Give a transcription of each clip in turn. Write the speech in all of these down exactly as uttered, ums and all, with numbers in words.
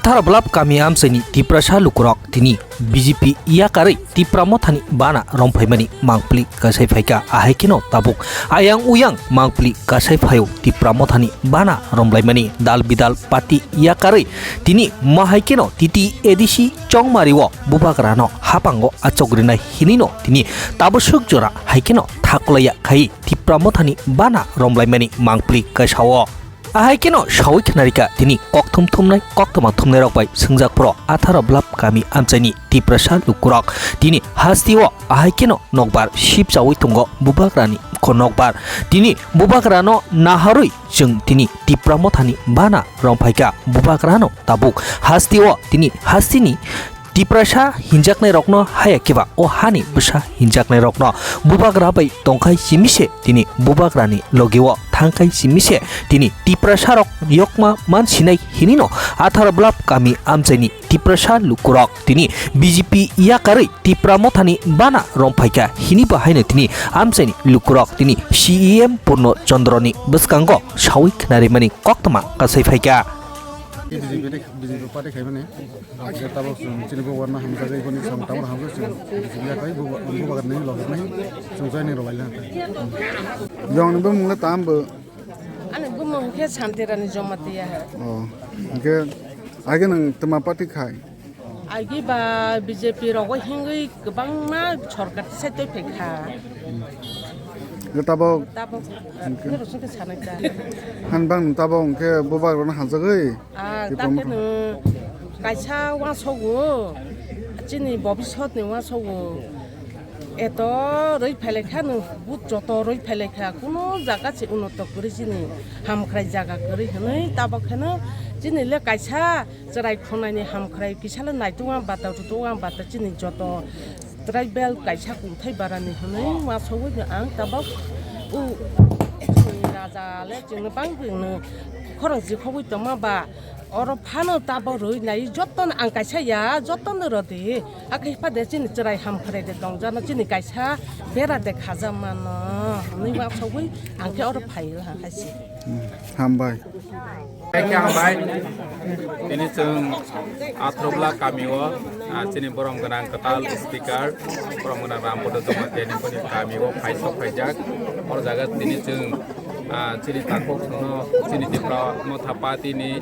Atharblap kami amchaini Tiprasa lukurok tini B J P yakarwi Tipra Mothani bana romphaimani mangpili kasai phaikha, ahai kheno tabuk ayang uyang mangpili kasai phaio Tipra Mothani bana romlaimani dal bidal party yakarwi tini mahai kheno T T A D C chongmario bubagrano hapango achok rinai hinino tini taboswk jora hai kheno thaklaiya khai Tipra Mothani bana romlaimani mangpili kasao. Ahai kheno sawi khnarikha tini kokthum thumnai koktwma thumnai rok bai swngjak phro Atharblap kami amchaini Tiprasa lukurok tini hasteo ahai kheno nokbar sipchawi tongo bubagrani ko nokbar. Tini bubagrano naharwi chwng tini Tipra Mothani bana romphaikha, bubagrano tabuk hasteo tini hasteni Tiprasa hinjaknairokno haya khe ba o hani bwsa hinjaknairokno bubagra bai tongkhai simi se tini bubagrani logio thangkhai simi se tini Tiprasarok yokma mansinai hinino Atharblap kami amchaini Tiprasa lukurok tini B J P yakarwi Tipra Mothani bana romphaikha hini bo haino tini amchaini lukurok tini C E M Purno Chandroni bwskango sawi khnarimani koktwma kasai phaikha. B J P ni, B J P party khaimani. Ang khe tabok chwng chini bubagrano hamjagwi, boni samung tangmani hamjagwi chwng B J P yakarwi buba-, bubagrani logi nai chwng joining rwlaina. Yong ni bumung le tam bo? Ani bumung khe Santirani Jamatia. Oh, hingke age nwng twma party khai? Agi ba B J P rogo hingwi kwbangma sorkar tisai twi phaikha. Hingke tabok Tabok, hingke nirok songke sanai ta. Han bang tabok hingke bubagrano hamjagwi Ah, Tipra ta khe Motha. Nwng kaisa uansukgo, chini bobisotni uansukgo. Eto rwi phailaikha nwng, but joto rwi phailaikha, kuno jaga se unoto kwrwi chini hamkhrai jaga kwrwi hwnwi. Tabok kheno chini le kaisa chwrai khonani hamkhrai kisa le naitukma bata rutukma bata chini joto. Tribal kaisa kungthai barani hwnwi uansugwi no ang tabok o chini raja le chwngno bangwi no khorang jikhogwi tongma ba oro phano tabok rwi nai jotono ang kaisa ya jotono rw di. Hakhe phade chini chwrai hamkhrai de tongjakno chini kaisa bera de khajak mano hwnwi uansugwi ang khe oro phaio hakhe se. Hmm, hambai. Khe hambai. Tini chwng Athrobla kamio, ah, chini borom gwnang kwtal speaker, borom gwnang Rampada Jamatia ni boni kamio phai sok phaijak. Oro jaga tini chwng, ah, chini takhuk songno, chini Tipra Motha Party ni,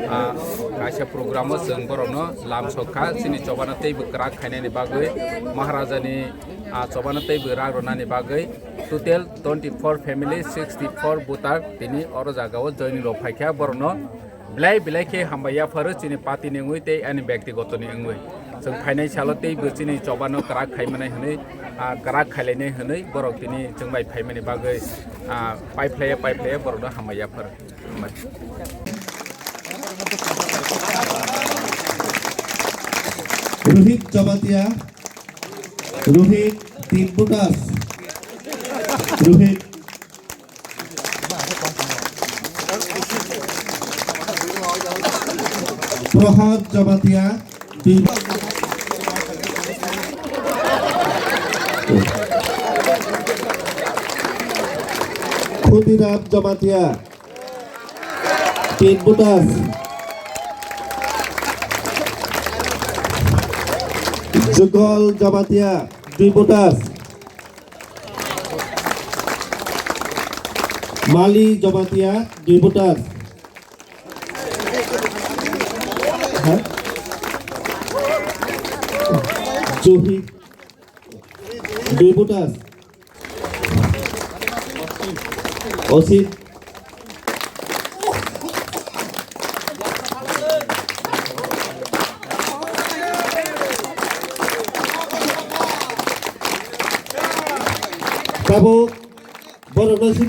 ah, kaisa program o chwng borokno lam sok kha. Chini chobana teibo kwrak khainani bagwi, Maharaja ni, ah, chobana teibo rak rwnani bagwi. Total twenty four family, sixty four voter tini oro jaga o joining rok phaikha, borokno belai belai khe hambai yapharo chini party ni wngwi tei ani byaktigoto ni wngwi. Chwng phainai salo teibo chini chobano kwrak khaimanai hwnwi, ah, kwrak khailainai hwnwi borok tini chwng bai phaimani bagwi, ah, paiphlaiya paiphlaiya borokno hambai yapharo. Hambai. Rohit Jamatia. Rohit, tin votas. Rohit. Prohad Jamatia, dui. Khudiram Jamatia. Tin votas. Jugol Jamatia, dui votas. Mali Jamatia, dui votas. Ha? Juhi, dui votas. Osit. Tabuk borokno sini